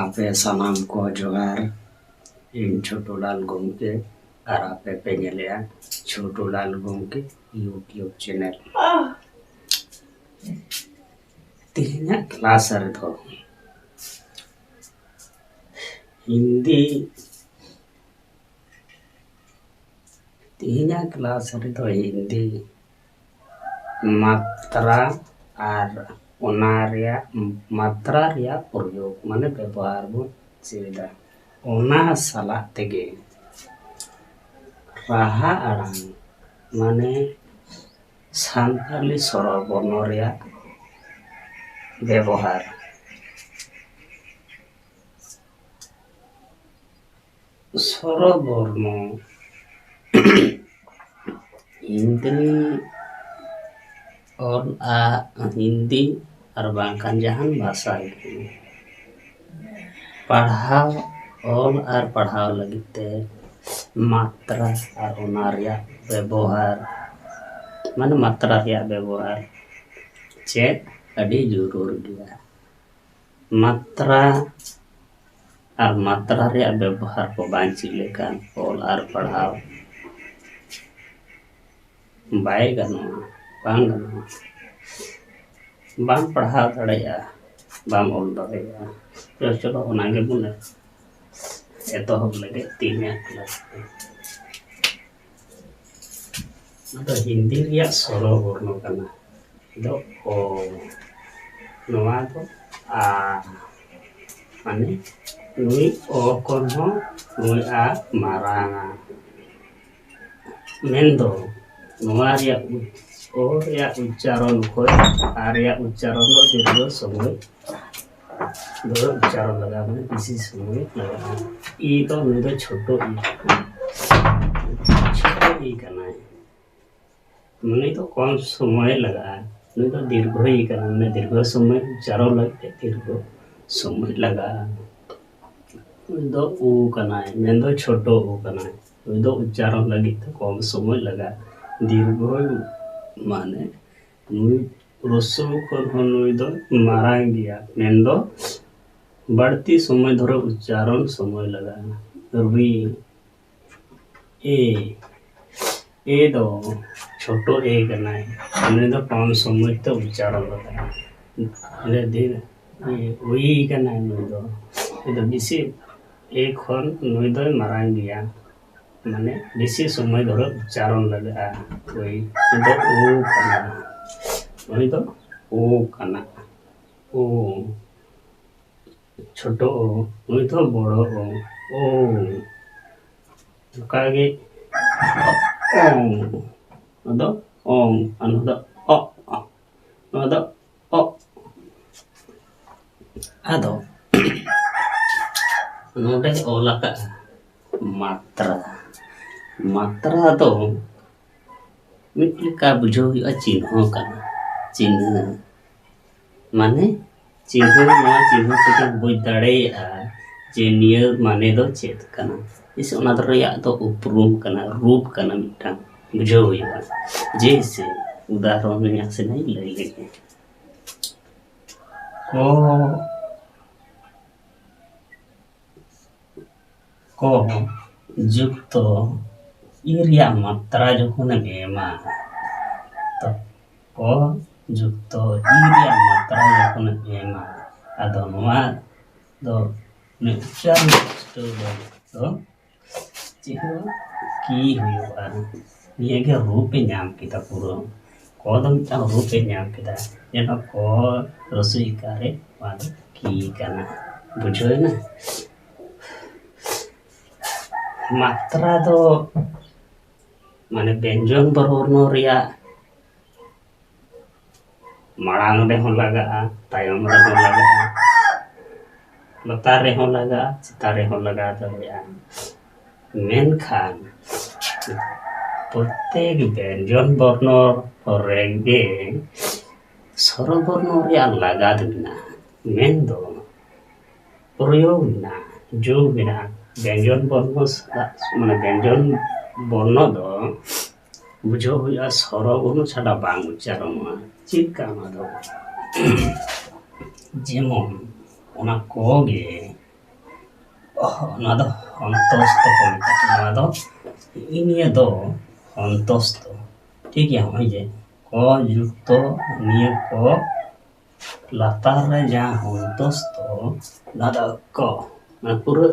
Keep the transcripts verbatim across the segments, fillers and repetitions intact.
ᱟᱯᱮ ᱥᱟᱱᱟᱢ ᱠᱚ ᱡᱚᱦᱟᱨ᱾ ᱤᱧ ᱪᱷᱳᱴᱩᱞᱟᱞ ᱜᱚᱢᱠᱮ ᱟᱨ ᱟᱯᱮ ᱯᱮ ᱧᱮᱞᱮᱜᱼᱟ ᱪᱷᱳᱴᱩᱞᱟᱞ ᱜᱚᱢᱠᱮ YouTube ᱪᱮᱱᱮᱞ᱾ ᱛᱮᱦᱮᱧᱟᱜ ᱠᱞᱟᱥ ᱨᱮᱫᱚ ᱦᱤᱱᱫᱤ ᱛᱮᱦᱮᱧᱟᱜ ᱠᱞᱟᱥ ᱨᱮᱫᱚ ᱦᱤᱱᱫᱤ ᱢᱟᱛᱨᱟ ᱟᱨ ᱚᱱᱟ ᱨᱮᱭᱟᱜ ᱢᱟᱛᱨᱟ ᱨᱮᱭᱟᱜ ᱯᱨᱚᱭᱳᱜᱽ, ᱢᱟᱱᱮ ᱵᱮᱵᱚᱦᱟᱨ ᱵᱚᱱ ᱪᱮᱫᱟ᱾ ᱚᱱᱟ ᱥᱟᱞᱟᱜ ᱛᱮᱜᱮ ᱨᱟᱦᱟ ᱟᱲᱟᱝ, ᱢᱟᱱᱮ ᱥᱟᱱᱛᱟᱲᱤ ᱥᱚᱨᱚ ᱵᱚᱨᱱᱚ ᱨᱮᱭᱟᱜ ᱵᱮᱵᱚᱦᱟᱨ᱾ ᱥᱚᱨᱚ ᱵᱚᱨᱱᱚ ᱦᱤᱱᱫᱤ ᱚᱞ ᱟ-, ᱦᱤᱱᱫᱤ ᱟᱨ ᱵᱟᱝᱠᱷᱟᱱ ᱡᱟᱦᱟᱱ ᱵᱷᱟᱥᱟ ᱜᱮ ᱯᱟᱲᱦᱟᱣ, ᱚᱞ ᱟᱨ ᱯᱟᱲᱦᱟᱣ ᱞᱟᱹᱜᱤᱫ ᱛᱮ ᱢᱟᱛᱨᱟ ᱟᱨ ᱚᱱᱟ ᱨᱮᱭᱟᱜ ᱵᱮᱵᱚᱦᱟᱨ, ᱢᱟᱱᱮ ᱢᱟᱛᱨᱟ ᱨᱮᱭᱟᱜ ᱵᱮᱵᱚᱦᱟᱨ ᱪᱮᱫ ᱟᱹᱰᱤ ᱡᱚᱨᱩᱨ ᱜᱮᱭᱟ᱾ ᱢᱟᱛᱨᱟ ᱟᱨ ᱢᱟᱛᱨᱟ ᱨᱮᱭᱟᱜ ᱵᱮᱵᱚᱦᱟᱨ ᱠᱚ ᱵᱟᱝ ᱪᱮᱫ ᱞᱮᱠᱷᱟᱱ ᱚᱞ ᱟᱨ ᱯᱟᱲᱦᱟᱣ ᱵᱟᱭ ᱜᱟᱱᱚᱜᱼᱟ, ᱵᱟᱝ ᱜᱟᱱᱚᱜᱼᱟ, ᱵᱟᱢ ᱯᱟᱲᱦᱟᱣ ᱫᱟᱲᱮᱭᱟᱜᱼᱟ, ᱵᱟᱢ ᱚᱞ ᱫᱟᱲᱮᱭᱟᱜᱼᱟ᱾ ᱪᱚᱞᱚ, ᱪᱚᱞᱚ, ᱚᱱᱟ ᱜᱮᱵᱚᱱ ᱮᱛᱚᱦᱚᱵ ᱞᱮᱜᱮ ᱛᱮᱦᱮᱧᱟᱜ ᱠᱞᱟᱥ ᱫᱚ᱾ ᱱᱚᱣᱟ ᱫᱚ ᱦᱤᱱᱫᱤ ᱨᱮᱭᱟᱜ ᱥᱚᱨᱚ ᱵᱚᱨᱱᱚ ᱠᱟᱱᱟ᱾ ᱫᱚ ᱚ, ᱱᱚᱣᱟ ᱫᱚ ᱟ, ᱢᱟᱱᱮ ᱱᱩᱭ ᱚ ᱠᱷᱚᱱ ᱦᱚᱸ ᱱᱩᱭ ᱟ ᱢᱟᱨᱟᱝᱟ᱾ ᱢᱮᱱᱫᱚ ᱱᱚᱣᱟ ᱨᱮᱭᱟᱜ ᱩᱪ-, ᱚ ᱨᱮᱭᱟᱜ ᱩᱪᱪᱟᱨᱚᱱ ᱠᱷᱚᱱ ᱟ ᱨᱮᱭᱟᱜ ᱩᱪᱪᱟᱨᱚᱱ ᱫᱚ ᱫᱤᱨᱜᱷᱚ ᱥᱚᱢᱚᱭ ᱫᱚ ᱩᱪᱪᱟᱨᱚᱱ ᱞᱟᱜᱟᱜᱼᱟ, ᱢᱟᱱᱮ ᱵᱮᱥᱤ ᱥᱚᱢᱚᱭ ᱞᱟᱜᱟᱜᱼᱟ᱾ ᱤ ᱫᱚ ᱱᱩᱭ ᱫᱚ ᱪᱷᱳᱴᱳ ᱤ, ᱪᱷᱳᱴᱳ ᱤ ᱠᱟᱱᱟᱭ᱾ ᱱᱩᱭ ᱫᱚ ᱠᱚᱢ ᱥᱚᱢᱚᱭ ᱞᱟᱜᱟᱜᱼᱟ, ᱱᱩᱭ ᱫᱚ ᱫᱤᱨᱜᱷᱚ ᱤ ᱠᱟᱱᱟ, ᱢᱟᱱᱮ ᱫᱤᱨᱜᱷᱚ ᱥᱚᱢᱚᱭ ᱩᱪᱪᱟᱨᱚᱱ ᱞᱟᱹᱜᱤᱫ ᱛᱮ ᱫᱤᱨᱜᱷᱚ ᱥᱚᱢᱚᱭ ᱞᱟᱜᱟᱜᱼᱟ᱾ ᱱᱩᱭ ᱫᱚ ᱩ ᱠᱟᱱᱟᱭ, ᱢᱮᱱᱫᱚ ᱪᱷᱳᱴᱳ ᱩ ᱠᱟᱱᱟᱭ, ᱱᱩᱭ ᱫᱚ ᱩᱪᱪᱟᱨᱚᱱ ᱞᱟᱹᱜᱤᱫ ᱛᱮ ᱠᱚᱢ ᱥᱚᱢᱚᱭ ᱞᱟᱜᱟᱜᱼᱟ᱾ ᱫᱤᱨᱜᱷᱚ ᱢᱟᱱᱮ ᱱᱩᱭ ᱦᱨᱚᱥᱣ ᱩ ᱠᱷᱚᱱ ᱦᱚᱸ ᱱᱩᱭ ᱫᱚ ᱢᱟᱨᱟᱝ ᱜᱮᱭᱟ, ᱢᱮᱱᱫᱚ ᱵᱟᱹᱲᱛᱤ ᱥᱚᱢᱚᱭ ᱫᱷᱚᱨᱮ ᱩᱪᱪᱟᱨᱚᱱ ᱥᱚᱢᱚᱭ ᱞᱟᱜᱟᱜᱼᱟ᱾ ᱨᱤ, ᱮ, ᱮ ᱫᱚ ᱪᱷᱳᱴᱳ ᱮ ᱠᱟᱱᱟᱭ, ᱩᱱᱤ ᱫᱚ ᱠᱚᱢ ᱥᱚᱢᱚᱭ ᱛᱮ ᱩᱪᱪᱟᱨᱚᱱ ᱞᱟᱜᱟᱜᱼᱟ᱾ ᱟᱞᱮ ᱫᱷᱤᱨ, ᱮ, ᱩᱭ ᱠᱟᱱᱟᱭ ᱱᱩᱭ ᱫᱚ, ᱩᱱᱤ ᱫᱚ ᱵᱮᱥᱤ ᱮ ᱠᱷᱚᱱ ᱱᱩᱭ ᱫᱚᱭ ᱢᱟᱨᱟᱝ ᱜᱮᱭᱟ, ᱢᱟᱱᱮ ᱵᱮᱥᱤ ᱥᱚᱢᱚᱭ ᱫᱷᱚᱨᱮ ᱩᱪᱪᱟᱨᱚᱱ ᱞᱟᱜᱟᱜᱼᱟ᱾ ᱩᱭ, ᱱᱩᱭ ᱫᱚ ᱩ ᱠᱟᱱᱟ, ᱱᱩᱭ ᱫᱚ ᱩ ᱠᱟᱱᱟ, ᱩ᱾ ᱪᱷᱳᱴᱳ ᱳ, ᱱᱩᱭ ᱫᱚ ᱵᱚᱲᱚ ᱳ, ᱳ᱾ ᱚᱱᱠᱟᱜᱮ ᱚᱝ, ᱱᱚᱣᱟ ᱫᱚ ᱚᱝ, ᱟᱨ ᱱᱚᱣᱟ ᱫᱚ ᱚᱜ, ᱱᱚᱣᱟ ᱫᱚ ᱚᱜ᱾ ᱟᱫᱚ ᱱᱚᱰᱮ ᱚᱞ ᱟᱠᱟᱫᱼᱟ ᱢᱟᱛᱨᱟ᱾ ᱢᱟᱛᱨᱟ ᱫᱚ ᱢᱤᱫ ᱞᱮᱠᱟ ᱵᱩᱡᱷᱟᱹᱣ ᱦᱩᱭᱩᱜᱼᱟ, ᱪᱤᱱᱦᱟᱹ ᱠᱟᱱᱟ᱾ ᱪᱤᱱᱦᱟᱹ ᱢᱟᱱᱮ ᱪᱤᱱᱦᱟᱹ, ᱱᱚᱣᱟ ᱪᱤᱱᱦᱟᱹ ᱛᱮᱜᱮᱢ ᱵᱩᱡᱽ ᱫᱟᱲᱮᱭᱟᱜᱼᱟ ᱡᱮ ᱱᱤᱭᱟᱹ ᱢᱟᱱᱮ ᱫᱚ ᱪᱮᱫ ᱠᱟᱱᱟ᱾ ᱡᱮᱭᱥᱮ ᱚᱱᱟ ᱫᱚ ᱨᱮᱭᱟᱜ ᱫᱚ ᱩᱯᱨᱩᱢ ᱠᱟᱱᱟ, ᱨᱩᱯ ᱠᱟᱱᱟ ᱢᱤᱫᱴᱟᱝ, ᱵᱩᱡᱷᱟᱹᱣ ᱦᱩᱭᱩᱜᱼᱟ᱾ ᱡᱮᱭᱥᱮ ᱩᱫᱟᱦᱚᱨᱚᱱ ᱱᱟᱥᱮᱱᱟᱜ ᱤᱧ ᱞᱟᱹᱭ ᱞᱮᱜᱮ᱾ ᱠᱚ ᱠᱚ ᱡᱩᱠᱛᱚ ᱤ ᱨᱮᱭᱟᱜ ᱢᱟᱛᱨᱟ ᱡᱚᱠᱷᱚᱱᱮᱢ ᱮᱢᱟ, ᱛᱚ ᱠᱚ ᱡᱩᱠᱛᱚ ᱤ ᱨᱮᱭᱟᱜ ᱢᱟᱛᱨᱟ ᱡᱚᱠᱷᱚᱱᱮᱢ ᱮᱢᱟ, ᱟᱫᱚ ᱱᱚᱣᱟ ᱫᱚ ᱩᱪᱪᱟᱨᱚᱱ ᱯᱩᱥᱴᱟᱹᱣ ᱞᱟᱹᱜᱤᱫ ᱫᱚ ᱪᱮᱫ ᱦᱩᱭᱩᱜᱼᱟ? ᱠᱤ ᱦᱩᱭᱩᱜᱼᱟ᱾ ᱱᱤᱭᱟᱹᱜᱮ ᱨᱩᱯ ᱮ ᱧᱟᱢ ᱠᱮᱫᱟ ᱯᱩᱨᱟᱹ᱾ ᱠᱚ ᱫᱚ ᱢᱤᱫᱴᱟᱝ ᱨᱩᱯ ᱮ ᱧᱟᱢ ᱠᱮᱫᱟ, ᱡᱮᱱᱚ ᱠᱚ ᱨᱟᱹᱥᱩᱭ ᱠᱟᱨᱮ, ᱱᱚᱣᱟ ᱫᱚ ᱠᱤ ᱠᱟᱱᱟ᱾ ᱵᱩᱡᱷᱟᱹᱣ ᱮᱱᱟ? ᱢᱟᱛᱨᱟ ᱫᱚ ᱢᱟᱱᱮ ᱵᱮᱧᱡᱚᱱ ᱵᱚᱨᱱᱚ ᱨᱮᱭᱟᱜ ᱢᱟᱲᱟᱝ ᱨᱮᱦᱚᱸ ᱞᱟᱜᱟᱜᱼᱟ, ᱛᱟᱭᱚᱢ ᱨᱮᱦᱚᱸ ᱞᱟᱜᱟᱜᱼᱟ, ᱞᱟᱛᱟᱨ ᱨᱮᱦᱚᱸ ᱞᱟᱜᱟᱜᱼᱟ, ᱪᱮᱛᱟᱱ ᱨᱮᱦᱚᱸ ᱞᱟᱜᱟᱣ ᱫᱟᱲᱮᱭᱟᱜᱼᱟ᱾ ᱢᱮᱱᱠᱷᱟᱱ ᱯᱨᱚᱛᱮᱠ ᱵᱮᱧᱡᱚᱱ ᱵᱚᱨᱱᱚ ᱨᱮᱜᱮ ᱥᱚᱨᱚ ᱵᱚᱨᱱᱚ ᱨᱮᱭᱟᱜ ᱞᱟᱜᱟᱛ ᱢᱮᱱᱟᱜᱼᱟ, ᱢᱮᱱᱫᱚ ᱯᱨᱚᱭᱳᱜᱽ ᱢᱮᱱᱟᱜᱼᱟ, ᱡᱳᱜᱽ ᱢᱮᱱᱟᱜᱼᱟ᱾ ᱵᱮᱧᱡᱚᱱ ᱵᱚᱨᱱᱚ ᱥᱟᱞᱟᱜ, ᱢᱟᱱᱮ ᱵᱮᱧᱡᱚᱱ ᱵᱚᱨᱱᱚ ᱫᱚ ᱵᱩᱡᱷᱟᱹᱣ ᱦᱩᱭᱩᱜᱼᱟ, ᱥᱚᱨᱚ ᱵᱚᱨᱱᱚ ᱪᱷᱟᱰᱟ ᱵᱟᱝ ᱩᱪᱪᱟᱨᱚᱱᱚᱜᱼᱟ᱾ ᱪᱮᱫ ᱞᱮᱠᱟ ᱚᱱᱟ ᱫᱚ? ᱡᱮᱢᱚᱱ ᱚᱱᱟ ᱠᱚ ᱜᱮ, ᱚ, ᱚᱱᱟ ᱫᱚ ᱦᱚᱱᱛᱚᱥᱛᱚ ᱠᱚ ᱢᱮᱛᱟᱜᱼᱟ᱾ ᱱᱚᱣᱟ ᱫᱚ, ᱱᱤᱭᱟᱹ ᱫᱚ ᱦᱚᱱᱛᱚᱥᱛᱚ᱾ ᱴᱷᱤᱠ ᱜᱮᱭᱟ, ᱱᱚᱜᱼᱚᱭ ᱡᱮ ᱠᱚ ᱡᱩᱠᱛᱚ ᱱᱤᱭᱟᱹ ᱠᱚ ᱞᱟᱛᱟᱨ ᱨᱮ ᱡᱟᱦᱟᱸ ᱦᱚᱱᱛᱚᱥᱛᱚ, ᱚᱱᱟ ᱫᱚ ᱠᱚ, ᱢᱟᱱᱮ ᱯᱩᱨᱟᱹ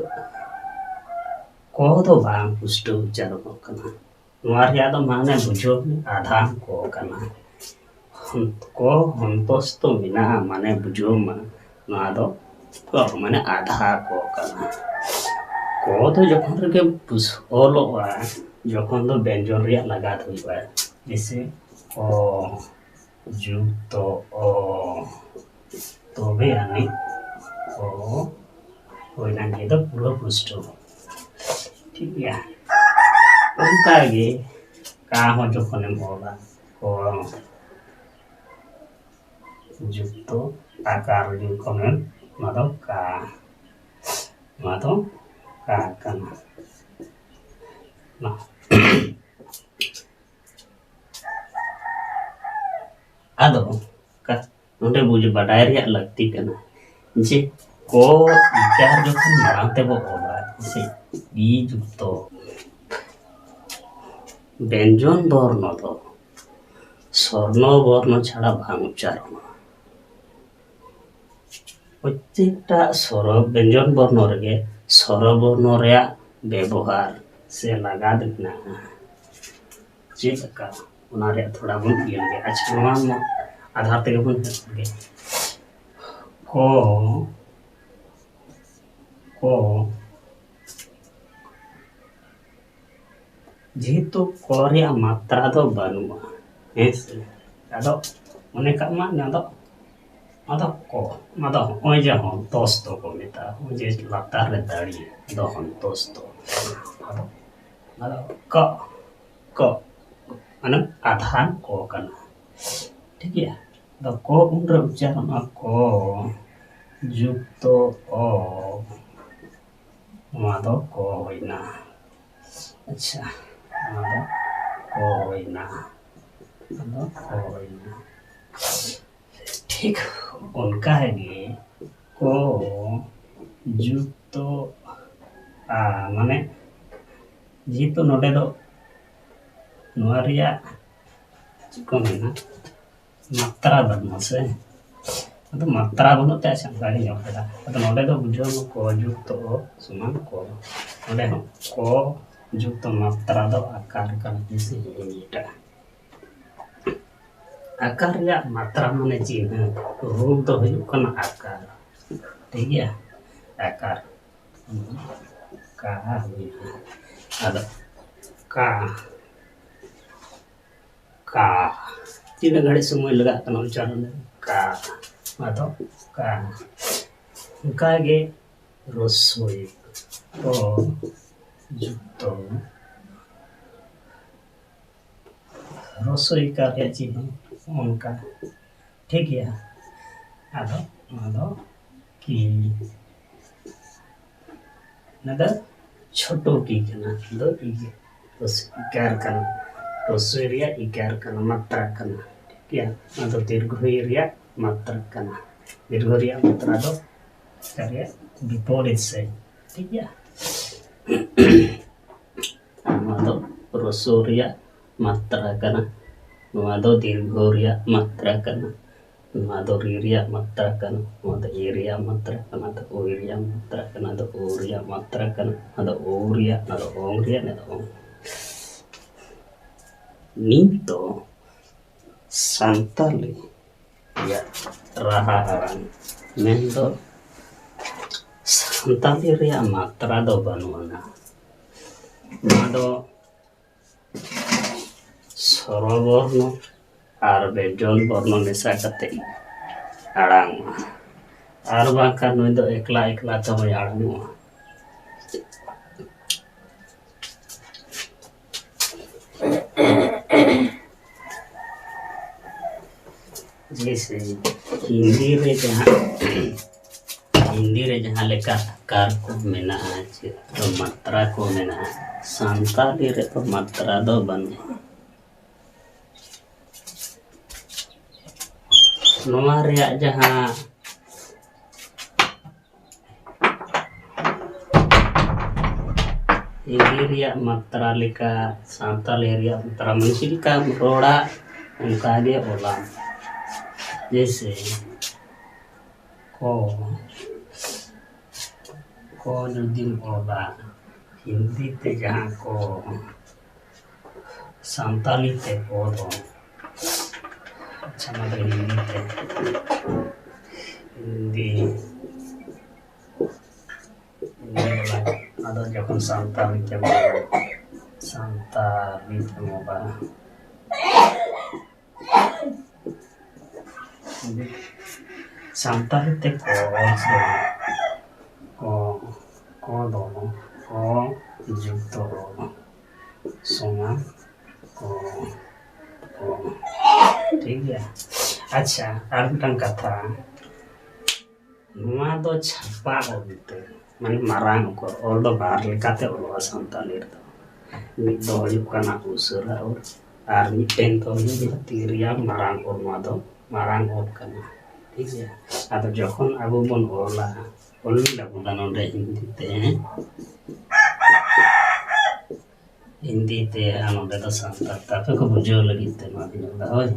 ᱠᱚ ᱫᱚ ᱵᱟᱝ ᱯᱩᱥᱴᱟᱹᱣ ᱩᱪᱪᱟᱨᱚᱱᱚᱜ ᱠᱟᱱᱟ᱾ ᱱᱚᱣᱟ ᱨᱮᱭᱟᱜ ᱫᱚ ᱢᱟᱱᱮ ᱵᱩᱡᱷᱟᱹᱣ ᱢᱮ, ᱟᱫᱷᱟ ᱠᱚ ᱠᱟᱱᱟ᱾ ᱦᱚᱱ-, ᱠᱚ ᱦᱚᱱᱛᱚᱥᱛᱚ ᱢᱮᱱᱟᱜᱼᱟ, ᱢᱟᱱᱮ ᱵᱩᱡᱷᱟᱹᱣ ᱢᱟ, ᱱᱚᱣᱟ ᱫᱚ ᱠᱚ, ᱢᱟᱱᱮ ᱟᱫᱷᱟ ᱠᱚ ᱠᱟᱱᱟ᱾ ᱠᱚ ᱫᱚ ᱡᱚᱠᱷᱚᱱ ᱨᱮᱜᱮ ᱯᱩᱥ-, ᱚᱞᱚᱜᱼᱟ, ᱡᱚᱠᱷᱚᱱ ᱫᱚ ᱵᱮᱧᱡᱚᱱ ᱨᱮᱭᱟᱜ ᱞᱟᱜᱟᱛ ᱦᱩᱭᱩᱜᱼᱟ᱾ ᱡᱮᱭᱥᱮ, ᱠᱚ, ᱡᱩᱠᱛᱚ ᱚ, ᱛᱚᱵᱮ ᱟᱹᱱᱤᱡ ᱚ ᱦᱩᱭᱱᱟ, ᱱᱤᱭᱟᱹ ᱫᱚ ᱯᱩᱨᱟᱹ ᱯᱩᱥᱴᱟᱹᱣ᱾ ᱴᱷᱤᱠ ᱜᱮᱭᱟ, ᱚᱱᱠᱟ ᱜᱮ ᱠᱟ ᱦᱚᱸ ᱡᱚᱠᱷᱚᱱᱮᱢ ᱚᱞᱟ, ᱠᱚ ᱡᱩᱠᱛᱚ ᱟᱠᱟᱨ ᱡᱚᱠᱷᱚᱱᱮᱢ, ᱱᱚᱣᱟ ᱫᱚ ᱠᱟ, ᱱᱚᱣᱟ ᱫᱚ ᱠᱟ ᱠᱟᱱᱟ᱾ ᱢᱟ᱾ ᱟᱫᱚ ᱠᱟ-, ᱱᱚᱰᱮ ᱵᱩᱡᱽ ᱵᱟᱰᱟᱭ ᱨᱮᱭᱟᱜ ᱞᱟᱹᱠᱛᱤ ᱠᱟᱱᱟ ᱡᱮ ᱠᱚ ᱤᱠᱟᱨ ᱡᱚᱠᱷᱚᱱ ᱢᱟᱲᱟᱝ ᱛᱮᱵᱚ ᱚᱞᱟ, ᱥᱮ ᱤ ᱡᱩᱠᱛᱚ ᱵᱮᱧᱡᱚᱱ ᱵᱚᱨᱱᱚ ᱫᱚ ᱥᱚᱨᱱᱚ ᱵᱚᱨᱱᱚ ᱪᱷᱟᱲᱟ ᱵᱟᱝ ᱩᱪᱪᱟᱨᱚᱱᱚᱜᱼᱟ᱾ ᱯᱨᱚᱛᱛᱮᱠᱴᱟ ᱥᱚᱨᱚ ᱵᱮᱧᱡᱚᱱ ᱵᱚᱨᱱᱚ ᱨᱮᱜᱮ ᱥᱚᱨᱚ ᱵᱚᱨᱱᱚ ᱨᱮᱭᱟᱜ ᱵᱮᱵᱚᱦᱟᱨ ᱥᱮ ᱞᱟᱜᱟᱛ ᱢᱮᱱᱟᱜᱼᱟ᱾ ᱪᱮᱫ ᱞᱮᱠᱟ? ᱚᱱᱟ ᱨᱮᱭᱟᱜ ᱛᱷᱚᱲᱟ ᱵᱚᱱ ᱤᱭᱟᱹ ᱞᱮᱜᱮ᱾ ᱟᱪᱪᱷᱟ, ᱱᱚᱣᱟ ᱨᱮᱱᱟᱜ ᱟᱫᱷᱟᱨ ᱛᱮᱜᱮ ᱵᱚᱱ ᱧᱮᱞ ᱞᱮᱜᱮ᱾ ᱠᱚ, ᱠᱚ, ᱡᱮᱦᱮᱛᱩ ᱠᱚ ᱨᱮᱭᱟᱜ ᱢᱟᱛᱨᱟ ᱫᱚ ᱵᱟᱹᱱᱩᱜᱼᱟ, ᱦᱮᱸ ᱥᱮ? ᱟᱫᱚ ᱢᱚᱱᱮ ᱠᱟᱜ ᱢᱟ, ᱱᱚᱣᱟ ᱫᱚ, ᱱᱚᱣᱟ ᱫᱚ ᱠᱚ, ᱱᱚᱣᱟ ᱫᱚ ᱱᱚᱜᱼᱚᱭ ᱡᱮ ᱦᱚᱱᱛᱚᱥᱛᱚ ᱠᱚ ᱢᱮᱛᱟᱜᱼᱟ, ᱱᱚᱜᱼᱚᱭ ᱡᱮ ᱞᱟᱛᱟᱨ ᱨᱮ ᱫᱟᱲᱮ, ᱱᱚᱣᱟ ᱫᱚ ᱦᱚᱱᱛᱚᱥᱛᱚ᱾ ᱟᱫᱚ, ᱟᱫᱚ ᱠᱚ, ᱠᱚ, ᱢᱟᱱᱮ ᱟᱫᱷᱟ ᱠᱚ ᱠᱟᱱᱟ᱾ ᱴᱷᱤᱠ ᱜᱮᱭᱟ? ᱟᱫᱚ ᱠᱚ ᱩᱱᱨᱮ ᱩᱪᱪᱟᱨᱚᱱᱚᱜᱼᱟ ᱠᱚ ᱡᱩᱠᱛᱚ ᱚ, ᱱᱚᱣᱟ ᱫᱚ ᱠᱚ ᱦᱩᱭᱱᱟ᱾ ᱟᱪᱪᱷᱟ, ᱱᱚᱣᱟ ᱫᱚ ᱠᱚ ᱦᱩᱭᱱᱟ, ᱱᱚᱣᱟ ᱫᱚ ᱠᱚ ᱦᱩᱭᱱᱟ᱾ ᱴᱷᱤᱠ ᱚᱱᱠᱟ ᱜᱮ ᱠᱚ ᱡᱩᱠᱛᱚ ᱟ, ᱢᱟᱱᱮ ᱡᱮᱦᱮᱛᱩ ᱱᱚᱰᱮ ᱫᱚ ᱱᱚᱣᱟ ᱨᱮᱭᱟᱜ ᱪᱮᱫ ᱠᱚ ᱢᱮᱱᱟ, ᱢᱟᱛᱨᱟ ᱵᱟᱹᱱᱩᱜᱼᱟ ᱥᱮ, ᱟᱫᱚ ᱢᱟᱛᱨᱟ ᱵᱟᱹᱱᱩᱜ ᱛᱮ ᱟᱪᱪᱷᱟ ᱚᱱᱠᱟ ᱜᱤᱧ ᱚᱞ ᱠᱮᱫᱟ᱾ ᱟᱫᱚ ᱱᱚᱰᱮ ᱫᱚ ᱵᱩᱡᱷᱟᱹᱣ ᱢᱮ ᱠᱚ ᱡᱩᱠᱛᱚ ᱚ ᱥᱚᱢᱟᱱ ᱠᱚ, ᱱᱚᱰᱮ ᱦᱚᱸ ᱠᱚ ᱡᱩᱠᱛᱚ ᱢᱟᱛᱨᱟ ᱫᱚ ᱟᱠᱟᱨ ᱠᱟᱱᱟ, ᱡᱮᱭᱥᱮ ᱦᱤᱲᱤᱧ ᱮᱴᱟᱜ ᱟᱠᱟᱨ ᱨᱮᱭᱟᱜ ᱢᱟᱛᱨᱟ ᱢᱟᱱᱮ ᱪᱤᱱᱦᱟᱹ, ᱨᱩᱯ ᱫᱚ ᱦᱩᱭᱩᱜ ᱠᱟᱱᱟ ᱟᱠᱟᱨ᱾ ᱴᱷᱤᱠ ᱜᱮᱭᱟ? ᱟᱠᱟᱨ᱾ ᱠᱟ ᱦᱩᱭᱱᱟ᱾ ᱟᱫᱚ ᱠᱟ, ᱠᱟ᱾ ᱛᱤᱱᱟᱹᱜ ᱜᱷᱟᱹᱲᱤᱡ ᱥᱚᱢᱚᱭ ᱞᱟᱜᱟᱜ ᱠᱟᱱᱟ ᱩᱪᱪᱟᱨᱚᱱ ᱨᱮ? ᱠᱟ᱾ ᱟᱫᱚ ᱠᱟ᱾ ᱚᱱᱠᱟᱜᱮ ᱨᱚᱥᱳᱭ᱾ ᱠᱚ ᱡᱩᱠᱛᱚ ᱨᱚᱥᱳᱭ ᱠᱟᱨ ᱨᱮᱭᱟᱜ ᱪᱤᱱᱦᱟᱹ ᱚᱱᱠᱟ᱾ ᱴᱷᱤᱠ ᱜᱮᱭᱟ? ᱟᱫᱚ ᱱᱚᱣᱟ ᱫᱚ ᱠᱤ, ᱱᱚᱣᱟ ᱫᱚ ᱪᱷᱳᱴᱳ ᱠᱤ ᱠᱟᱱᱟ, ᱱᱚᱣᱟ ᱫᱚ ᱤ-, ᱨᱚᱥᱳᱭ ᱤᱠᱟᱨ ᱠᱟᱱᱟ, ᱨᱚᱥᱳᱭ ᱨᱮᱭᱟᱜ ᱤᱠᱟᱨ ᱠᱟᱱᱟ, ᱢᱟᱛᱨᱟ ᱠᱟᱱᱟ᱾ ᱴᱷᱤᱠ ᱜᱮᱭᱟ? ᱱᱚᱣᱟ ᱫᱚ ᱫᱤᱨᱜᱷᱚᱭ ᱨᱮᱭᱟᱜ ᱢᱟᱛᱨᱟ ᱠᱟᱱᱟ᱾ ᱫᱤᱨᱜᱷᱚ ᱨᱮᱭᱟᱜ ᱢᱟᱛᱨᱟ ᱫᱚ ᱤᱠᱟᱨ ᱨᱮᱭᱟᱜ ᱵᱤᱯᱚᱨᱤᱛ ᱥᱮᱫ᱾ ᱴᱷᱤᱠ ᱜᱮᱭᱟ? ᱟᱨ ᱱᱚᱣᱟ ᱫᱚ ᱨᱚᱥᱳ ᱨᱮᱭᱟᱜ ᱢᱟᱛᱨᱟ ᱠᱟᱱᱟ, ᱱᱚᱣᱟ ᱫᱚ ᱫᱤᱨᱜᱷᱚ ᱨᱮᱭᱟᱜ ᱢᱟᱛᱨᱟ ᱠᱟᱱᱟ, ᱱᱚᱣᱟ ᱫᱚ ᱨᱤ ᱨᱮᱭᱟᱜ ᱢᱟᱛᱨᱟ ᱠᱟᱱᱟ, ᱱᱚᱣᱟ ᱫᱚ ᱮ ᱨᱮᱭᱟᱜ ᱢᱟᱛᱨᱟ ᱠᱟᱱᱟ, ᱱᱚᱣᱟ ᱫᱚ ᱳᱭ ᱨᱮᱭᱟᱜ ᱢᱟᱛᱨᱟ ᱠᱟᱱᱟ, ᱱᱚᱣᱟ ᱫᱚ ᱳ ᱨᱮᱭᱟᱜ ᱢᱟᱛᱨᱟ ᱠᱟᱱᱟ, ᱱᱚᱣᱟ ᱫᱚ ᱳᱝ ᱨᱮᱭᱟᱜ, ᱱᱚᱣᱟ ᱫᱚ ᱳᱝ᱾ ᱱᱤᱛ ᱫᱚ ᱥᱟᱱᱛᱟᱞᱤ ᱨᱮᱭᱟᱜ ᱨᱟᱦᱟ ᱟᱲᱟᱝ, ᱢᱮᱱᱫᱚ ᱥᱟᱱᱛᱟᱞᱤ ᱨᱮᱭᱟᱜ ᱢᱟᱛᱨᱟ ᱫᱚ ᱵᱟᱹᱱᱩᱜ ᱟᱱᱟ᱾ ᱱᱚᱣᱟ ᱫᱚ ᱥᱚᱨᱚ ᱵᱚᱨᱱᱚ ᱟᱨ ᱵᱮᱡᱚᱱ ᱵᱚᱨᱱᱚ ᱢᱮᱥᱟ ᱠᱟᱛᱮ ᱟᱲᱟᱝᱚᱜᱼᱟ, ᱟᱨ ᱵᱟᱝᱠᱷᱟᱱ ᱱᱩᱭ ᱫᱚ ᱮᱠᱞᱟ ᱮᱠᱞᱟ ᱛᱮᱦᱚᱸᱭ ᱟᱲᱟᱝᱚᱜᱼᱟ᱾ ᱡᱮᱭᱥᱮ ᱦᱤᱱᱫᱤ ᱨᱮ ᱡᱟᱦᱟᱸ, ᱦᱤᱱᱫᱤ ᱨᱮ ᱡᱟᱦᱟᱸ ᱞᱮᱠᱟ ᱟᱠᱟᱨ ᱠᱚ ᱢᱮᱱᱟᱜᱼᱟ, ᱪᱮᱫ ᱫᱚ ᱢᱟᱛᱨᱟ ᱠᱚ ᱢᱮᱱᱟᱜᱼᱟ, ᱥᱟᱱᱛᱟᱲᱤ ᱨᱮᱫᱚ ᱢᱟᱛᱨᱟ ᱫᱚ ᱵᱟᱹᱱᱩᱜᱼᱟ᱾ ᱱᱚᱣᱟ ᱨᱮᱭᱟᱜ ᱡᱟᱦᱟᱸ ᱦᱤᱱᱫᱤ ᱨᱮᱭᱟᱜ ᱢᱟᱛᱨᱟ ᱞᱮᱠᱟ ᱥᱟᱱᱛᱟᱞᱤ ᱨᱮᱭᱟᱜ ᱢᱟᱛᱨᱟ, ᱢᱟᱱᱮ ᱪᱮᱫ ᱞᱮᱠᱟᱢ ᱨᱚᱲᱟ ᱚᱱᱠᱟ ᱜᱮ ᱚᱞᱟᱢ᱾ ᱡᱮᱭᱥᱮ ᱠᱚ, ᱠᱚ ᱡᱩᱫᱤᱢ ᱚᱞᱟ ᱦᱤᱱᱫᱤ ᱛᱮ ᱡᱟᱦᱟᱸ ᱠᱚ, ᱥᱟᱱᱛᱟᱞᱤ ᱛᱮ ᱠᱚ ᱫᱚ, ᱟᱪᱪᱷᱟ, ᱱᱚᱣᱟ ᱫᱚ ᱦᱤᱱᱫᱤ ᱛᱮ, ᱦᱤᱱᱫᱤ, ᱦᱤᱱᱫᱤ ᱵᱟᱞᱟ, ᱟᱫᱚ ᱡᱚᱠᱷᱚᱱ ᱥᱟᱱᱛᱟᱞᱤ ᱛᱮ ᱚᱞᱟ, ᱥᱟᱱᱛᱟᱞᱤ ᱛᱮ ᱚᱞᱟ, ᱥᱟᱱᱛᱟᱲᱤ ᱛᱮ ᱠᱚ ᱚᱞ ᱥᱮ ᱠᱚ, ᱠᱚ ᱫᱚ ᱠᱚ ᱡᱩᱠᱛᱚ ᱚ ᱥᱚᱢᱟᱱ ᱠᱚ, ᱠᱚ᱾ ᱴᱷᱤᱠ ᱜᱮᱭᱟ᱾ ᱟᱪᱪᱷᱟ, ᱟᱨ ᱢᱤᱫᱴᱟᱝ ᱠᱟᱛᱷᱟ, ᱱᱚᱣᱟ ᱫᱚ ᱪᱷᱟᱯᱟ ᱚᱞ ᱛᱮ, ᱢᱟᱱᱮ ᱢᱟᱨᱟᱝ ᱚᱠᱚᱨ, ᱚᱞ ᱫᱚ ᱵᱟᱨ ᱞᱮᱠᱟᱛᱮ ᱚᱞᱚᱜᱼᱟ ᱥᱟᱱᱛᱟᱲᱤ ᱨᱮᱫᱚ᱾ ᱢᱤᱫ ᱫᱚ ᱦᱩᱭᱩᱜ ᱠᱟᱱᱟ ᱩᱥᱟᱹᱨᱟ ᱚᱞ, ᱟᱨ ᱢᱤᱫᱴᱮᱱ ᱫᱚ ᱦᱩᱭᱩᱜ ᱠᱟᱱᱟ ᱛᱤ ᱨᱮᱭᱟᱜ ᱢᱟᱨᱟᱝ ᱚᱞ, ᱱᱚᱣᱟ ᱫᱚ ᱢᱟᱨᱟᱝ ᱚᱞ ᱠᱟᱱᱟ᱾ ᱴᱷᱤᱠ ᱜᱮᱭᱟ᱾ ᱟᱫᱚ ᱡᱚᱠᱷᱚᱱ ᱟᱵᱚ ᱵᱚᱱ ᱚᱞᱟ, ᱚᱞ ᱞᱟᱹᱜᱤᱫ ᱱᱚᱰᱮ ᱦᱤᱱᱫᱤ ᱛᱮ, ᱦᱤᱱᱫᱤ ᱛᱮ, ᱟᱨ ᱱᱚᱰᱮ ᱫᱚ ᱥᱟᱱᱛᱟᱲ ᱛᱮ, ᱟᱯᱮ ᱠᱚ ᱵᱩᱡᱷᱟᱹᱣ ᱞᱟᱹᱜᱤᱫ ᱛᱮ ᱱᱚᱣᱟ ᱫᱚᱧ ᱚᱞ ᱮᱫᱟ, ᱦᱳᱭ᱾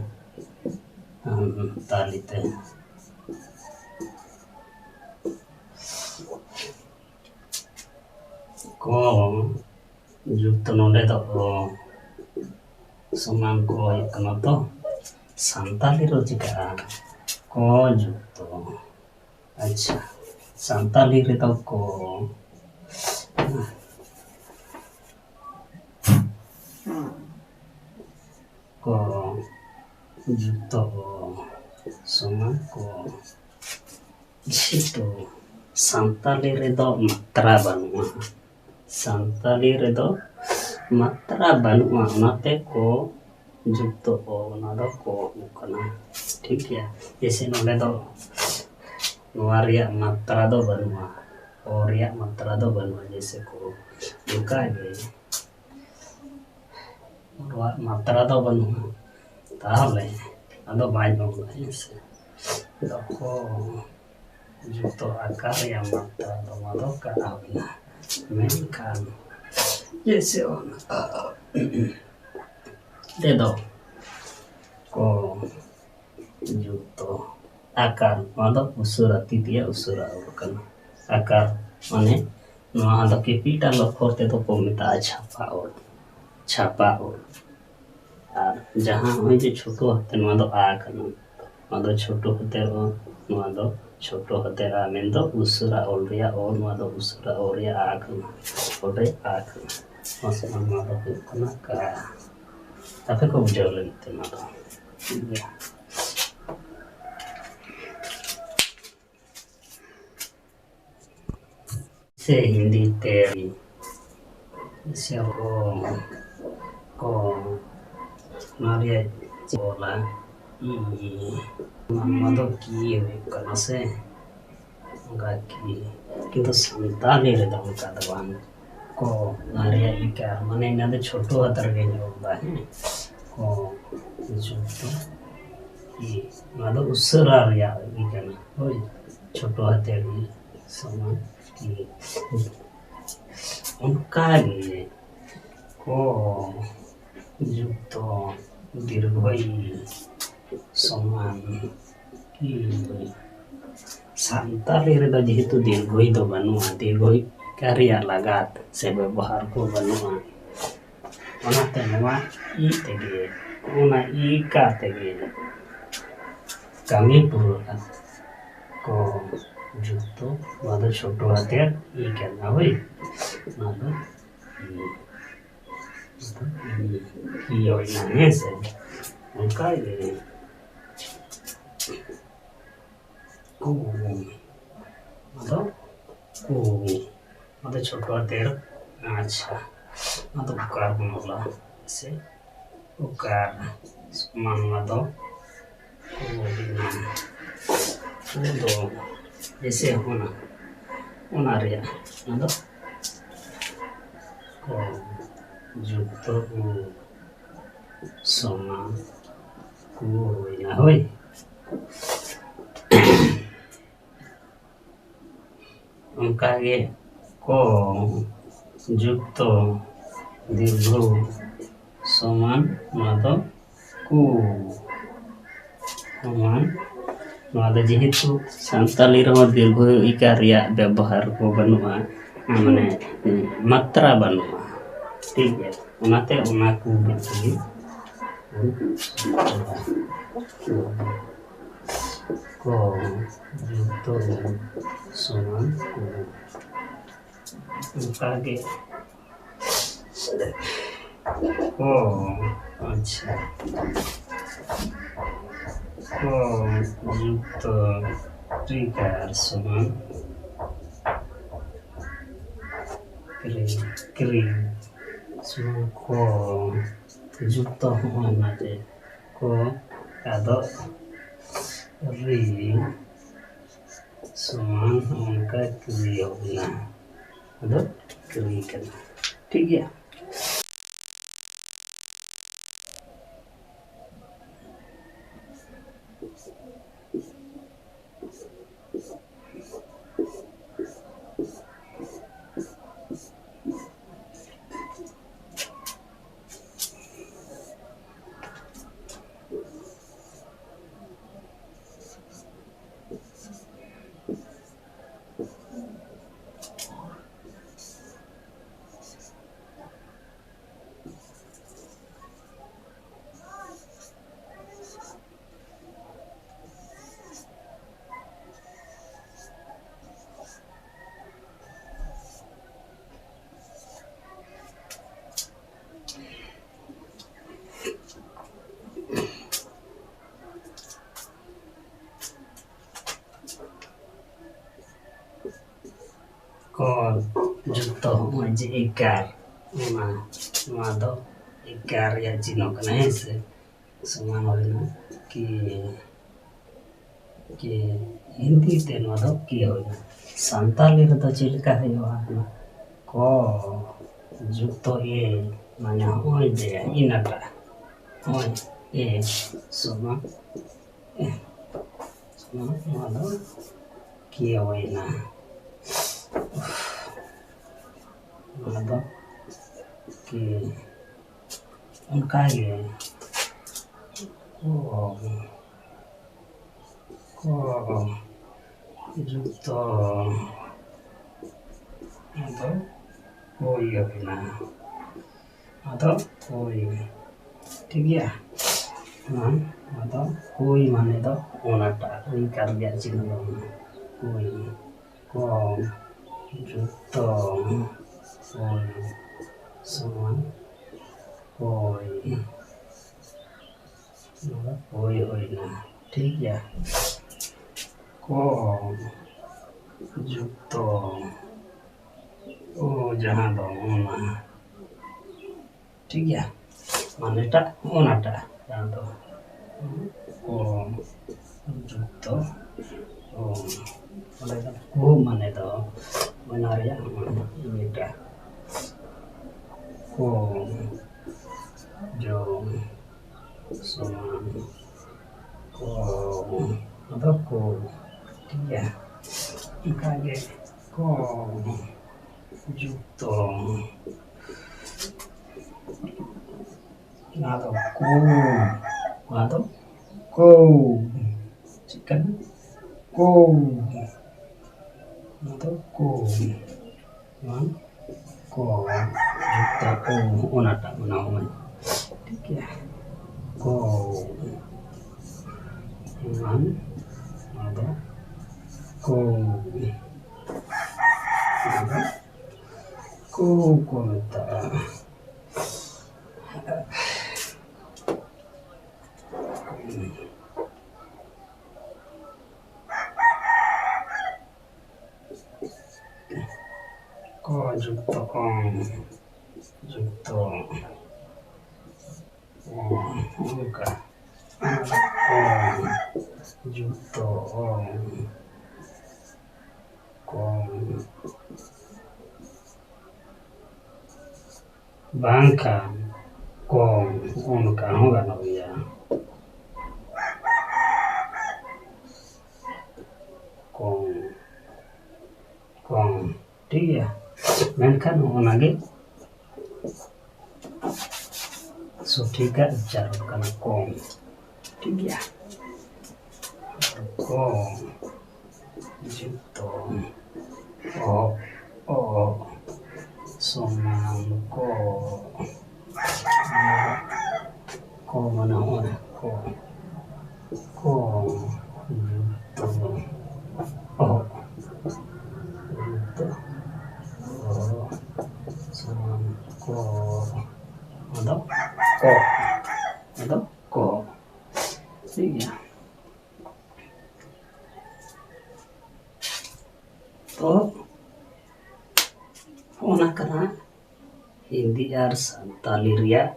ᱥᱟᱱᱛᱟᱲᱤ ᱛᱮ᱾ ᱠᱚ ᱡᱩᱠᱛᱚ ᱱᱚᱰᱮ ᱫᱚ ᱚ ᱥᱚᱢᱟᱱ ᱠᱚ ᱦᱩᱭᱩᱜ ᱠᱟᱱᱟ ᱛᱚ, ᱥᱟᱱᱛᱟᱲᱤ ᱨᱮ ᱪᱤᱠᱟᱹᱜᱼᱟ? ᱠᱚ ᱡᱩᱠᱛᱚ, ᱟᱪᱪᱷᱟ, ᱥᱟᱱᱛᱟᱲᱤ ᱨᱮᱫᱚ ᱠᱚ, ᱠᱚ ᱡᱩᱠᱛᱚ ᱚ ᱥᱚᱢᱟᱱ ᱠᱚ, ᱡᱮᱦᱮᱛᱩ ᱥᱟᱱᱛᱟᱲᱤ ᱨᱮᱫᱚ ᱢᱟᱛᱨᱟ ᱵᱟᱹᱱᱩᱜᱼᱟ, ᱥᱟᱱᱛᱟᱲᱤ ᱨᱮᱫᱚ ᱢᱟᱛᱨᱟ ᱵᱟᱹᱱᱩᱜᱼᱟ, ᱚᱱᱟᱛᱮ ᱠᱚ ᱡᱩᱠᱛᱚ ᱚ, ᱚᱱᱟ ᱫᱚ ᱠᱚ ᱦᱩᱭᱩᱜ ᱠᱟᱱᱟ᱾ ᱴᱷᱤᱠ ᱜᱮᱭᱟ, ᱡᱮᱭᱥᱮ ᱱᱚᱰᱮ ᱫᱚ ᱱᱚᱣᱟ ᱨᱮᱭᱟᱜ ᱢᱟᱛᱨᱟ ᱫᱚ ᱵᱟᱹᱱᱩᱜᱼᱟ, ᱚ ᱨᱮᱭᱟᱜ ᱢᱟᱛᱨᱟ ᱫᱚ ᱵᱟᱹᱱᱩᱜᱼᱟ, ᱡᱮᱭᱥᱮ ᱠᱚ, ᱚᱱᱠᱟ ᱜᱮ ᱱᱚᱣᱟ ᱢᱟᱛᱨᱟ ᱫᱚ ᱵᱟᱹᱱᱩᱜᱼᱟ, ᱛᱟᱦᱚᱞᱮ ᱟᱫᱚ ᱵᱟᱭ ᱧᱟᱢᱚᱜᱼᱟ, ᱦᱮᱸ ᱥᱮ? ᱫᱚ ᱠᱚ ᱡᱩᱠᱛᱚ ᱟᱠᱟᱨ ᱨᱮᱭᱟᱜ ᱢᱟᱛᱨᱟ ᱫᱚ ᱱᱚᱣᱟ ᱫᱚ ᱠᱟᱜ ᱦᱩᱭᱱᱟ᱾ ᱢᱮᱱᱠᱷᱟᱱ ᱡᱮᱭᱥᱮ ᱚᱱᱟ ᱛᱮᱫᱚ ᱠᱚ ᱡᱩᱠᱛᱚ ᱟᱠᱟᱨ, ᱱᱚᱣᱟ ᱫᱚ ᱩᱥᱟᱹᱨᱟ, ᱛᱤᱛᱤᱭᱟ ᱩᱥᱟᱹᱨᱟ ᱚᱞ ᱠᱟᱱᱟ᱾ ᱟᱠᱟᱨ ᱢᱟᱱᱮ ᱱᱚᱣᱟ ᱫᱚ capital ᱚᱠᱠᱷᱚᱨ ᱛᱮᱫᱚ ᱠᱚ ᱢᱮᱛᱟᱜᱼᱟ ᱪᱷᱟᱯᱟ ᱚᱞ, ᱪᱷᱟᱯᱟ ᱚᱞ᱾ ᱟᱨ ᱡᱟᱦᱟᱸ ᱱᱚᱜᱼᱚᱭ ᱡᱮ ᱪᱷᱳᱴᱳ ᱦᱟᱛᱮᱨ, ᱱᱚᱣᱟ ᱫᱚ ᱟ ᱠᱟᱱᱟ, ᱱᱚᱣᱟ ᱫᱚ ᱪᱷᱳᱴᱳ ᱦᱟᱛᱮᱨ ᱚ, ᱱᱚᱣᱟ ᱫᱚ ᱪᱷᱳᱴᱳ ᱦᱟᱛᱮᱨ ᱟ, ᱢᱮᱱᱫᱚ ᱩᱥᱟᱹᱨᱟ ᱚᱞ ᱨᱮᱭᱟᱜ ᱚ, ᱱᱚᱣᱟ ᱫᱚ ᱩᱥᱟᱹᱨᱟ ᱚᱞ ᱨᱮᱭᱟᱜ ᱟ ᱠᱟᱱᱟ, ᱚᱞ ᱨᱮ ᱟ ᱠᱟᱱᱟ᱾ ᱢᱟᱥᱮ ᱱᱚᱣᱟ ᱫᱚ ᱦᱩᱭᱩᱜ ᱠᱟᱱᱟ ᱠᱟ᱾ ᱟᱯᱮ ᱠᱚ ᱵᱩᱡᱷᱟᱹᱣ ᱞᱟᱹᱜᱤᱫ ᱛᱮ ᱱᱚᱣᱟ ᱫᱚ ᱴᱷᱤᱠ ᱜᱮᱭᱟ᱾ ᱥᱮ ᱦᱤᱱᱫᱤ ᱛᱮ ᱥᱮ ᱚ ᱠᱚ ᱱᱚᱣᱟ ᱨᱮᱭᱟᱜ ᱪᱮᱫ ᱚᱞᱟ ᱤ, ᱱᱚᱣᱟ ᱫᱚ ᱠᱤ ᱦᱩᱭᱩᱜ ᱠᱟᱱᱟ ᱥᱮ ᱚᱱᱠᱟ ᱠᱤ, ᱠᱤᱱᱛᱩ ᱥᱟᱱᱛᱟᱲᱤ ᱨᱮᱫᱚ ᱚᱱᱠᱟ ᱫᱚ ᱵᱟᱝ ᱠᱚ, ᱱᱚᱣᱟ ᱨᱮᱭᱟᱜ ᱤᱠᱟᱨ ᱢᱟᱱᱮ ᱤᱧ ᱫᱚ ᱪᱷᱳᱴᱳ ᱦᱟᱛᱮᱨ ᱜᱮᱧ ᱚᱞ ᱮᱫᱟ, ᱦᱮᱸ ᱠᱚ ᱡᱩᱠᱛᱚ ᱤ, ᱱᱚᱣᱟ ᱫᱚ ᱩᱥᱟᱹᱨᱟ ᱨᱮᱭᱟᱜ ᱤ ᱠᱟᱱᱟ, ᱦᱳᱭ ᱪᱷᱳᱴᱳ ᱦᱟᱛᱮᱨ ᱤ ᱥᱚᱢᱟᱱ ᱤ᱾ ᱚᱱᱠᱟ ᱜᱮ ᱠᱚ ᱡᱩᱠᱛᱚ ᱫᱤᱨᱜᱷᱚ ᱤ ᱥᱚᱢᱟᱱ ᱤ᱾ ᱥᱟᱱᱛᱟᱲᱤ ᱨᱮᱫᱚ ᱡᱮᱦᱮᱛᱩ ᱫᱤᱨᱜᱷᱚ ᱤ ᱫᱚ ᱵᱟᱹᱱᱩᱜᱼᱟ, ᱫᱤᱨᱜᱷᱚ ᱤ ᱠᱟᱨ ᱨᱮᱭᱟᱜ ᱞᱟᱜᱟᱛ ᱥᱮ ᱵᱮᱵᱚᱦᱟᱨ ᱠᱚ ᱵᱟᱹᱱᱩᱜᱼᱟ, ᱚᱱᱟᱛᱮ ᱱᱚᱣᱟ ᱤ ᱛᱮᱜᱮ, ᱚᱱᱟ ᱤ ᱠᱟ ᱛᱮᱜᱮ ᱠᱟᱹᱢᱤ ᱯᱩᱨᱟᱹᱜᱼᱟ᱾ ᱠᱚ ᱡᱩᱠᱛᱚ, ᱱᱚᱣᱟ ᱫᱚ ᱪᱷᱳᱴᱳ ᱦᱟᱛᱮᱨ ᱤ ᱠᱟᱱᱟ, ᱦᱳᱭ᱾ ᱱᱚᱣᱟ ᱫᱚ ᱤ, ᱤ ᱦᱩᱭᱱᱟ, ᱦᱮᱸ ᱥᱮ? ᱚᱱᱠᱟ ᱜᱮ ᱠᱩ, ᱱᱚᱣᱟ ᱫᱚ ᱠᱩ, ᱱᱚᱣᱟ ᱫᱚ ᱪᱷᱳᱴᱳ ᱦᱟᱛᱮᱨ, ᱟᱪᱪᱷᱟ, ᱱᱚᱣᱟ ᱫᱚ ᱩᱠᱟᱨ ᱵᱚᱱ ᱚᱞᱟ, ᱥᱮ ᱩᱠᱟᱨ ᱥᱚᱢᱟᱱ ᱱᱚᱣᱟ ᱫᱚ ᱠᱩ ᱦᱩᱭᱱᱟ᱾ ᱠᱩ ᱫᱚ ᱡᱮᱭᱥᱮ ᱚᱱᱟ, ᱚᱱᱟ ᱨᱮᱭᱟᱜ ᱚᱱᱟ ᱫᱚ ᱠᱚ ᱡᱩᱠᱛᱚ ᱩ ᱥᱚᱢᱟᱱ ᱠᱩ ᱦᱩᱭᱱᱟ, ᱦᱳᱭ᱾ ᱚᱱᱠᱟᱜᱮ ᱠᱚ ᱡᱩᱠᱛᱚ ᱫᱤᱨᱜᱷᱚ ᱩ ᱥᱚᱢᱟᱱ, ᱱᱚᱣᱟ ᱫᱚ ᱠᱩ ᱥᱚᱢᱟᱱ᱾ ᱱᱚᱣᱟ ᱫᱚ ᱡᱮᱦᱮᱛᱩ ᱥᱟᱱᱛᱟᱞᱤ ᱨᱮᱦᱚᱸ ᱫᱤᱨᱜᱷᱚ ᱤᱠᱟᱨ ᱨᱮᱭᱟᱜ ᱵᱮᱵᱚᱦᱟᱨ ᱠᱚ ᱵᱟᱹᱱᱩᱜᱼᱟ, ᱢᱟᱱᱮ ᱢᱟᱛᱨᱟ ᱵᱟᱹᱱᱩᱜᱼᱟ, ᱴᱷᱤᱠ ᱜᱮᱭᱟ᱾ ᱚᱱᱟᱛᱮ ᱚᱱᱟ ᱠᱚ ᱵᱷᱤᱛᱨᱤ ᱠᱚ ᱡᱚᱛᱚ ᱥᱚᱢᱟᱱ ᱠᱚ᱾ ᱚᱱᱠᱟᱜᱮ ᱠᱚ, ᱟᱪᱪᱷᱟ, ᱠᱚ ᱡᱩᱠᱛᱚ ᱴᱨᱤᱜᱟᱨ ᱥᱚᱢᱟᱱ ᱠᱨᱤ, ᱠᱨᱤ ᱥᱚᱢᱟᱱ ᱠᱚ ᱡᱩᱠᱛᱚ ᱦᱚᱸᱜᱼᱚ ᱱᱟ ᱡᱮ ᱠᱚ, ᱟᱫᱚ ᱨᱤ ᱥᱚᱢᱟᱱ ᱚᱱᱠᱟ ᱠᱨᱤᱭᱚᱜ ᱠᱟᱱᱟ᱾ ᱟᱫᱚ ᱠᱨᱤ ᱠᱟᱱᱟ᱾ ᱴᱷᱤᱠ ᱜᱮᱭᱟ᱾ ᱠᱚ ᱡᱚᱛᱚ ᱦᱚᱸᱜᱼᱚᱭ ᱡᱮ ᱮᱜᱟᱨ, ᱚᱱᱟ, ᱱᱚᱣᱟ ᱫᱚ ᱮᱜᱟᱨ ᱨᱮᱭᱟᱜ ᱪᱤᱱᱦᱚ ᱠᱟᱱᱟ, ᱦᱮᱸ ᱥᱮ? ᱥᱚᱢᱟᱱ ᱦᱩᱭᱱᱟ ᱠᱤ, ᱠᱤ, ᱦᱤᱱᱫᱤ ᱛᱮ ᱱᱚᱣᱟ ᱫᱚ ᱠᱤ ᱦᱩᱭᱱᱟ᱾ ᱥᱟᱱᱛᱟᱞᱤ ᱨᱮᱫᱚ ᱪᱮᱫ ᱞᱮᱠᱟ ᱦᱩᱭᱩᱜᱼᱟ? ᱠᱚ ᱡᱩᱠᱛᱚ ᱮ, ᱢᱟᱱᱮ ᱦᱚᱸᱜᱼᱚᱭ ᱡᱮ ᱤᱱᱟᱹᱴᱟᱜ, ᱦᱚᱸᱜᱼᱚᱭ ᱮ ᱥᱚᱢᱟᱱ, ᱮ ᱥᱚᱢᱟᱱ, ᱱᱚᱣᱟ ᱫᱚ ᱠᱤ ᱦᱩᱭᱱᱟ᱾ ᱱᱚᱣᱟ ᱫᱚ ᱚᱱᱠᱟ ᱜᱮ ᱠᱚ, ᱠᱚ ᱡᱩᱛᱚ, ᱟᱫᱚ ᱠᱚ ᱤᱭᱟᱹ ᱠᱟᱱᱟ, ᱟᱫᱚ ᱠᱚ ᱤᱭᱟᱹ, ᱴᱷᱤᱠ ᱜᱮᱭᱟ᱾ ᱦᱮᱸ, ᱟᱫᱚ ᱠᱚᱭ ᱢᱟᱱᱮ ᱫᱚ ᱚᱱᱟᱴᱟᱜ ᱩᱭᱠᱟᱨ ᱨᱮᱭᱟᱜ ᱪᱤᱱᱦᱟᱹ ᱫᱚ ᱚᱱᱟ ᱠᱚᱭ, ᱠᱚ ᱡᱩᱛᱚ, ᱠᱚᱭ ᱥᱚᱢᱟᱱ ᱠᱚᱭ᱾ ᱱᱚᱣᱟ ᱦᱩᱭ ᱦᱩᱭᱱᱟ, ᱴᱷᱤᱠ ᱜᱮᱭᱟ᱾ ᱠᱚ ᱡᱩᱛᱚ, ᱚ ᱡᱟᱦᱟᱸ ᱫᱚ ᱚᱱᱟ, ᱴᱷᱤᱠ ᱜᱮᱭᱟ, ᱢᱟᱱᱮᱴᱟᱜ ᱚᱱᱟᱴᱟᱜ ᱡᱟᱦᱟᱸ ᱫᱚ ᱠᱚ ᱡᱩᱛᱚ, ᱚ ᱚᱸᱰᱮ ᱫᱚ ᱠᱚ ᱢᱟᱱᱮ ᱫᱚ ᱚᱱᱟ ᱨᱮᱭᱟᱜ ᱢᱟᱱᱮ ᱢᱤᱫᱴᱟᱜ ᱠᱚ ᱡᱚᱢ ᱥᱚᱢᱟᱱ ᱠᱚ, ᱟᱫᱚ ᱠᱚ, ᱴᱷᱤᱠ ᱜᱮᱭᱟ᱾ ᱚᱱᱠᱟᱜᱮ ᱠᱚ ᱡᱩᱛᱚ, ᱱᱚᱣᱟ ᱫᱚ ᱠᱚ, ᱱᱚᱣᱟ ᱫᱚ ᱠᱚ, ᱪᱮᱫ ᱠᱟᱱᱟ? ᱠᱚ, ᱱᱚᱣᱟ ᱫᱚ ᱠᱚ᱾ ᱱᱚᱣᱟ ᱠᱚ ᱡᱩᱛᱚ ᱠᱚ, ᱚᱱᱟᱴᱟᱜ ᱵᱮᱱᱟᱣ ᱢᱮ᱾ ᱴᱷᱤᱠ ᱜᱮᱭᱟ? ᱠᱚ, ᱱᱚᱣᱟ ᱫᱚ ᱠᱚ, ᱱᱚᱣᱟ ᱫᱚ ᱠᱚ ᱠᱚ ᱢᱮᱛᱟᱜᱼᱟ᱾ ᱠᱚ ᱡᱩᱛᱚ ᱠᱚ, ᱡᱩᱛᱚ ᱚᱱᱠᱟ ᱡᱩᱛᱚ ᱠᱚ, ᱵᱟᱝᱠᱷᱟᱱ ᱠᱚ, ᱚᱱᱠᱟ ᱦᱚᱸ ᱜᱟᱱᱚᱜ ᱜᱮᱭᱟ᱾ ᱠᱚ, ᱠᱚ, ᱴᱷᱤᱠ ᱜᱮᱭᱟ᱾ ᱢᱮᱱᱠᱷᱟᱱ ᱚᱱᱟᱜᱮ ᱥᱚᱴᱷᱤᱠᱟᱜ ᱩᱪᱪᱟᱨᱚᱱ ᱠᱟᱱᱟ ᱠᱚᱢ᱾ ᱴᱷᱤᱠ ᱜᱮᱭᱟ, ᱠᱚᱢ᱾ ᱡᱩᱛᱚ᱾ ᱚ, ᱚ, ᱥᱚᱢᱟᱱ ᱠᱚ᱾ ᱠᱚ ᱢᱟᱱᱮ ᱦᱚᱸᱜᱼᱚᱭ ᱠᱚ᱾ ᱠᱚ, ᱡᱩᱛᱚ᱾ ᱚ, ᱡᱩᱛᱚ᱾ ᱚ, ᱥᱚᱢᱟᱱ ᱠᱚ᱾ ᱟᱫᱚ ᱠᱚ᱾ ᱟᱫᱚ ᱠᱚ᱾ ᱴᱷᱤᱠ ᱜᱮᱭᱟ᱾ ᱛᱚ, ᱚᱱᱟ ᱠᱟᱱᱟ ᱦᱤᱱᱫᱤ ᱟᱨ ᱥᱟᱱᱛᱟᱞᱤ ᱨᱮᱭᱟᱜ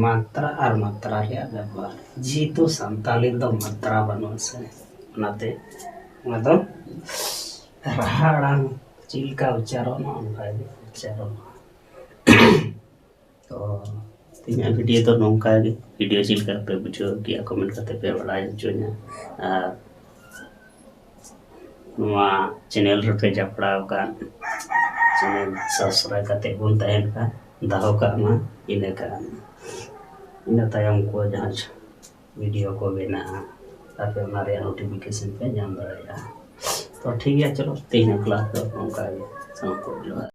ᱢᱟᱛᱨᱟ ᱟᱨ ᱢᱟᱛᱨᱟ ᱨᱮᱭᱟᱜ ᱵᱮᱵᱚᱦᱟᱨ᱾ ᱡᱮᱦᱮᱛᱩ ᱥᱟᱱᱛᱟᱞᱤ ᱨᱮᱫᱚ ᱢᱟᱛᱨᱟ ᱵᱟᱹᱱᱩᱜᱼᱟ ᱥᱮ, ᱚᱱᱟᱛᱮ ᱚᱱᱟ ᱫᱚ ᱨᱟᱦᱟ ᱟᱲᱟᱝ ᱪᱮᱫ ᱞᱮᱠᱟ ᱩᱪᱪᱟᱨᱚᱱᱟ, ᱚᱱᱠᱟ ᱜᱮ ᱩᱪᱪᱟᱨᱚᱱᱟ᱾ ᱛᱚ, ᱛᱮᱦᱮᱧᱟᱜ ᱵᱷᱤᱰᱤᱭᱳ ᱫᱚ ᱱᱚᱝᱠᱟ ᱜᱮ᱾ ᱵᱷᱤᱰᱤᱭᱳ ᱪᱮᱫ ᱞᱮᱠᱟ ᱯᱮ ᱵᱩᱡᱷᱟᱹᱣ ᱠᱮᱜᱼᱟ, ᱠᱚᱢᱮᱱᱴ ᱠᱟᱛᱮ ᱯᱮ ᱵᱟᱲᱟᱭ ᱦᱚᱪᱚᱧᱟ᱾ ᱟᱨ ᱱᱚᱣᱟ ᱪᱮᱱᱮᱞ ᱨᱮᱯᱮ ᱡᱟᱯᱲᱟᱣ ᱟᱠᱟᱱ, ᱪᱮᱱᱮᱞ ᱥᱟᱵᱥᱠᱨᱟᱭᱤᱵ ᱠᱟᱛᱮ ᱵᱚᱱ ᱛᱟᱦᱮᱱ ᱠᱷᱟᱱ ᱫᱚᱦᱚ ᱠᱟᱜ ᱢᱟ᱾ ᱤᱱᱟᱹ ᱠᱷᱟᱱ ᱤᱱᱟᱹ ᱛᱟᱭᱚᱢ ᱠᱚ ᱡᱟᱦᱟᱸ ᱵᱷᱤᱰᱤᱭᱳ ᱠᱚ ᱵᱮᱱᱟᱜᱼᱟ, ᱟᱯᱮ ᱚᱱᱟ ᱨᱮᱭᱟᱜ ᱱᱳᱴᱤᱯᱷᱤᱠᱮᱥᱚᱱ ᱯᱮ ᱧᱟᱢ ᱫᱟᱲᱮᱭᱟᱜᱼᱟ᱾ ᱛᱚ ᱴᱷᱤᱠ ᱜᱮᱭᱟ, ᱪᱚᱞᱚ ᱛᱮᱦᱮᱧᱟᱜ ᱠᱞᱟᱥ ᱫᱚ ᱱᱚᱝᱠᱟ ᱜᱮ᱾ ᱥᱟᱱᱟᱢ ᱠᱚ ᱡᱚᱦᱟᱨ᱾